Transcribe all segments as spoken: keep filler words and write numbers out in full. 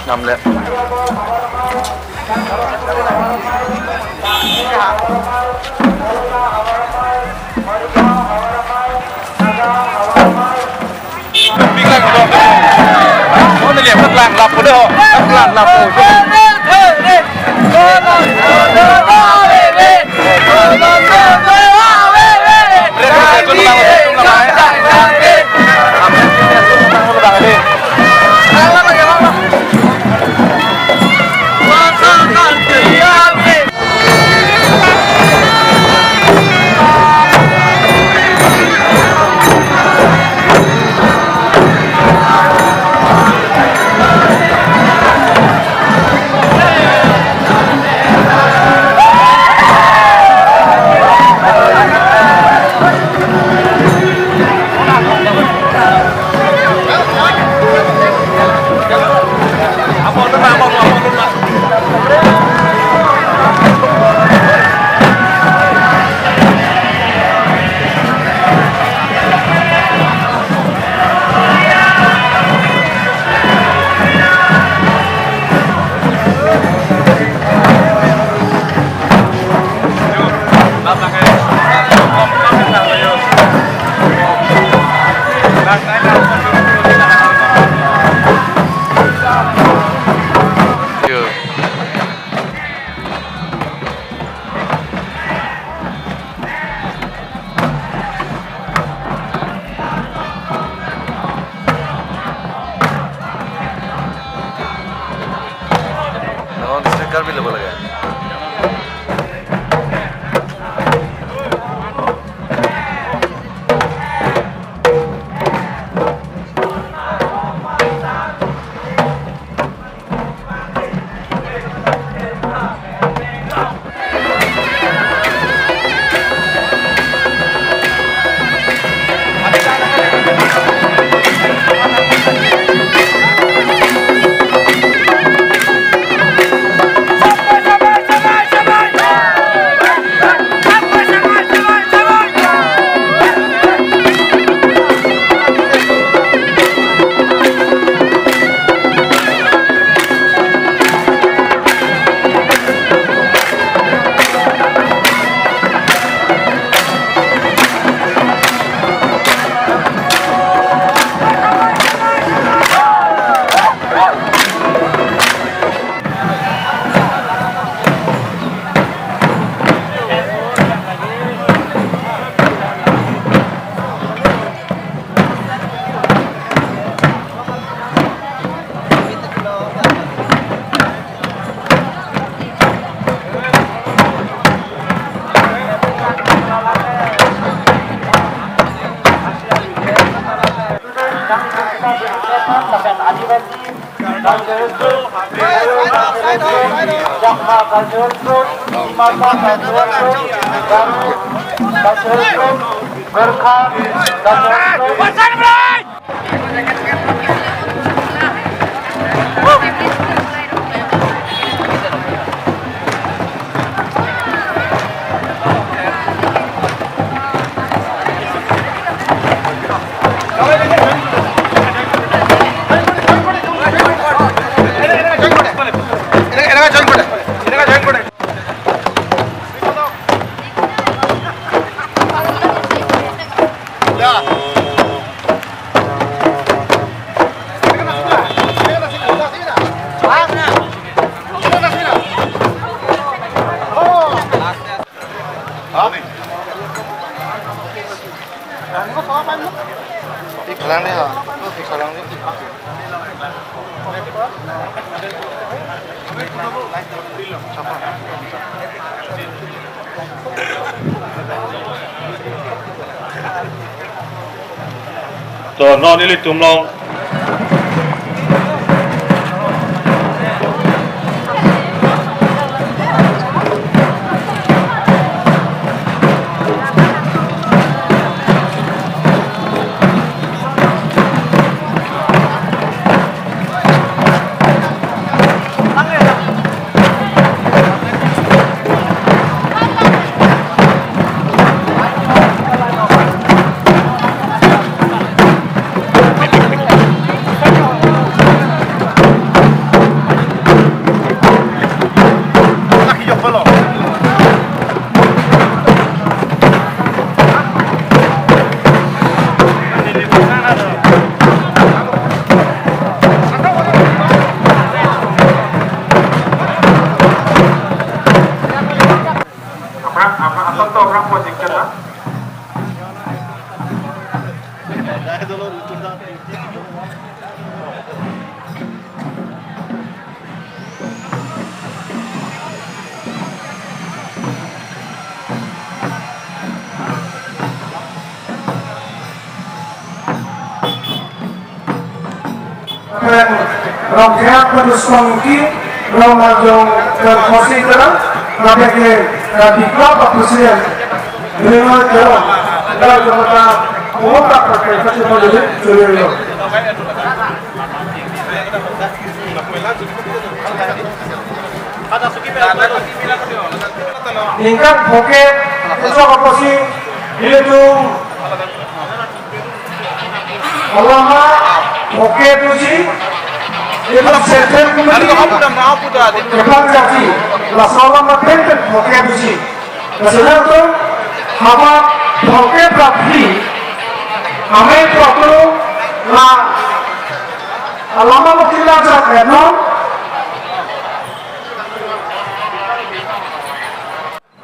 Namle. Non sticker bhi lebo lage. To non ilitum along Pen Rongkhang Penusmangki, Rong Arjong Pen Khosi Terang, lapen ke, eh, Biplab President, Rima Terang, dan Jamata Pungota Pakai Satu Pajuli, Juli Rong. Ningkan poke, itu apa sih? Itu Alama poke puji, itu Central Committee, Kepang Jaji, laso alama penten poke puji. Laso atum, haba poke praphi, ame poke la, alama mukila jat enom,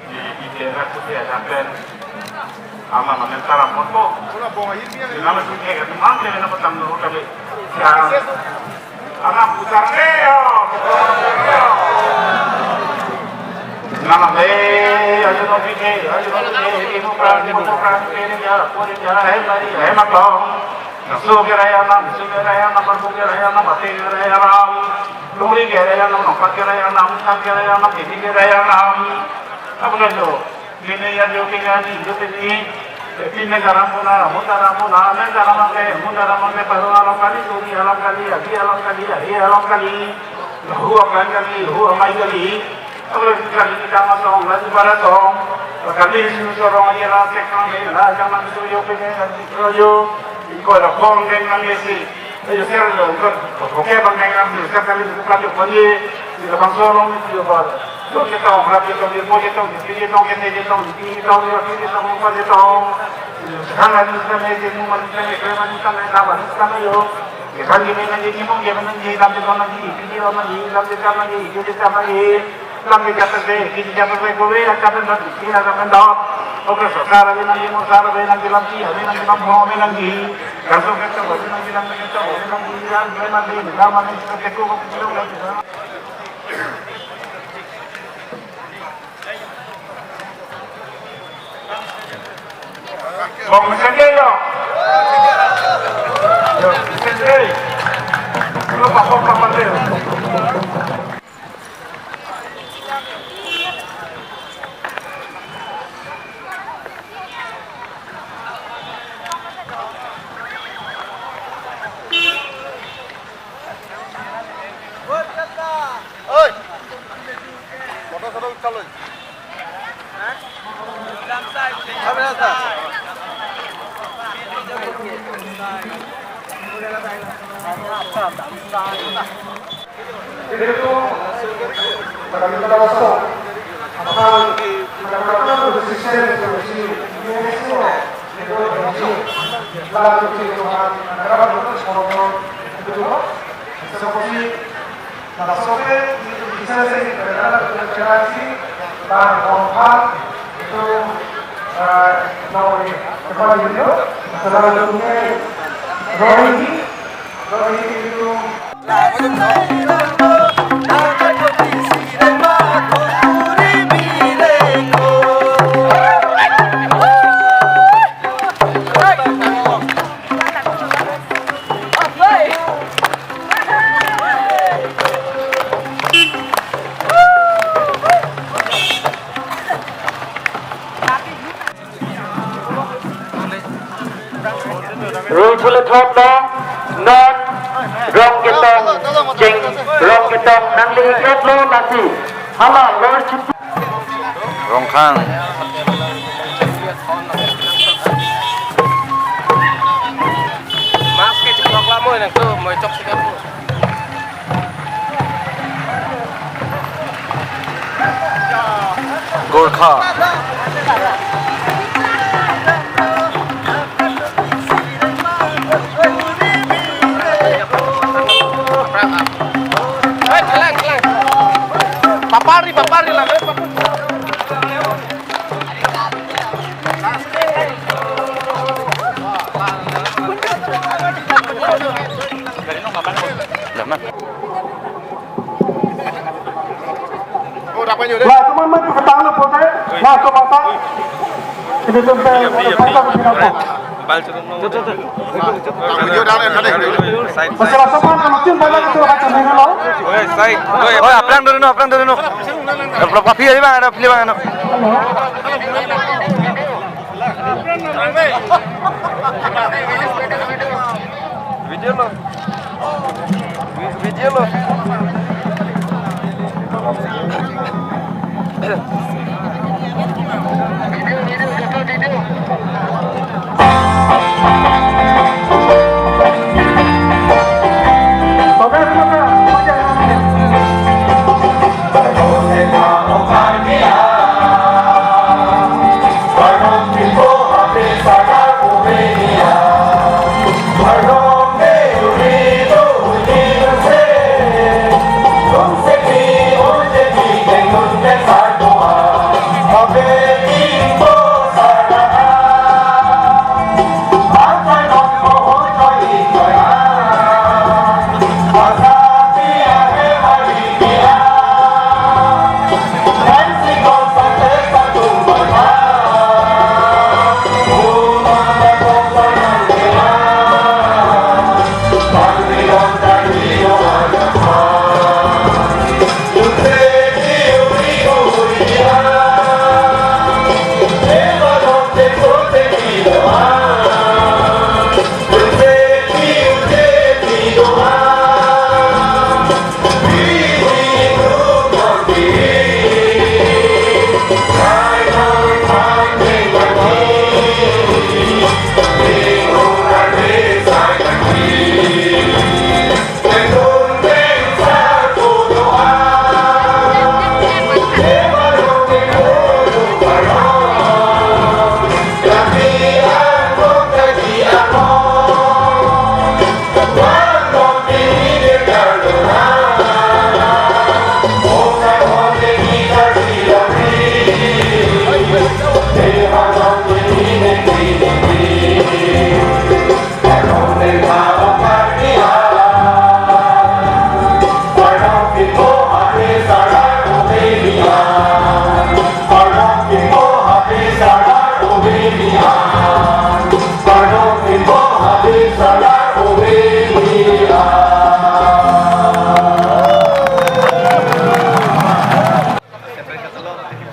Di, di daerah Kutia Japen, ama mamen taram mopo. Nama sih eh, mang dia nama petang dulu kali. Ya, ama putar deh, yo. Nama deh, ayo no bike, ayo no bike, ini mau perang, ini mau perang, ini ya, ini ya, eh, mari, eh, matong. Su ke raya nam, su ke raya nam, parbu ke raya nam, ate ke raya nam, longri ke raya nam, nongpat ke raya nam, utang ke raya nam, didi ke raya nam. Apa kan tu? Bini ya jo ke ya ni, jo ke ni. Pine garam puna, muta ram puna, amen garam angke, muta ram angke, paru alam kali, suri alam kali, agi alam kali, ahi alam kali, lahu akan kali, lahu amai kali. Kalau kali kita masuk, lagi pada tong. Kali ini sorong aja lah, tekang ni lah, jangan tu yo pine, yo. Iko ada kong deng nang isi. Ayo, sir, lo, lo, oke, bang, deng nang, sir, kali buka tu pagi. Kita bang sorong ni, yo, bang. Lo, kita orang rapi tu, dia boleh tu, dia tong, dia tong, dia tong, dia tong, dia tong, dia tong. Sekarang ni, sekarang ni, dia mau, sekarang ni, sekarang ni, sekarang ni, yo. Dia kan dia main lagi, dia mau, dia main lagi, lam dia tong lagi, dia tong lagi, lam dia tong lagi, dia tong lagi. Lam ke jatah ke, kini jatah ke, kove, jatah ke, kini jatah ke, dot. Oke, so, sar, ave nangji, mo, sar, ave nangji, lam, ki, ave nangji, lam, ho, ave nangji. Kaso ke, so, ave nangji, lam, ke, so, ave nangji, lam, ave nangji, lam, ave nangji, lam, ave nangji. Bong, mesendiri, yo. Yo, mesendiri. Lo, papok, papok, yo. Oi! Motor solo uthalo. Abe asa. Rui pule thot lo, non Rongketong, jeng Rongketong nangli ikret lo lasi. Hala, lor chuti. Rongkhang. Mask ke chiplok lamo nang tu, moi chok sikap tu. Gorkha. Papari, papari lang, eh, papari. Mobail chukum lo. Video dang, eh, tadi. Side, side. Oi, side. Oi, oi, aphrang dulu, aphrang dulu. Aphrang, aphrang, pilih bang, ada pilih bang, ano. Video lo. Vi-, video lo.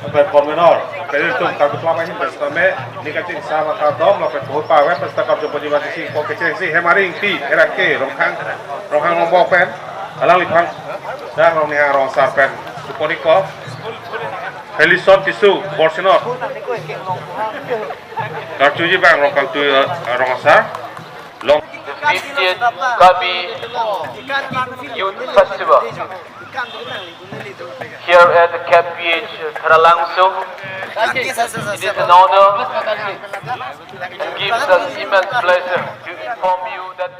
Pen konvenor, pen itum karbi klap ahin pen sitame, ning kachingsa mata dom, lapen pohut pawet pen sita karjo poni mati si, ko kecheng si, Hemari Ingti, Herake, Rongkhang, Rongkhang Rongbong pen, alangliphan, dan Rongniha Rongsar pen, suponi ko, Helison Tisso, Borsinot, karjuji bang Rongkhang tu, eh, Rongsar, long. The fiftieth Karbi Youth Festival here at the K P H Kharalangso. It is an honor and gives us immense pleasure to inform you that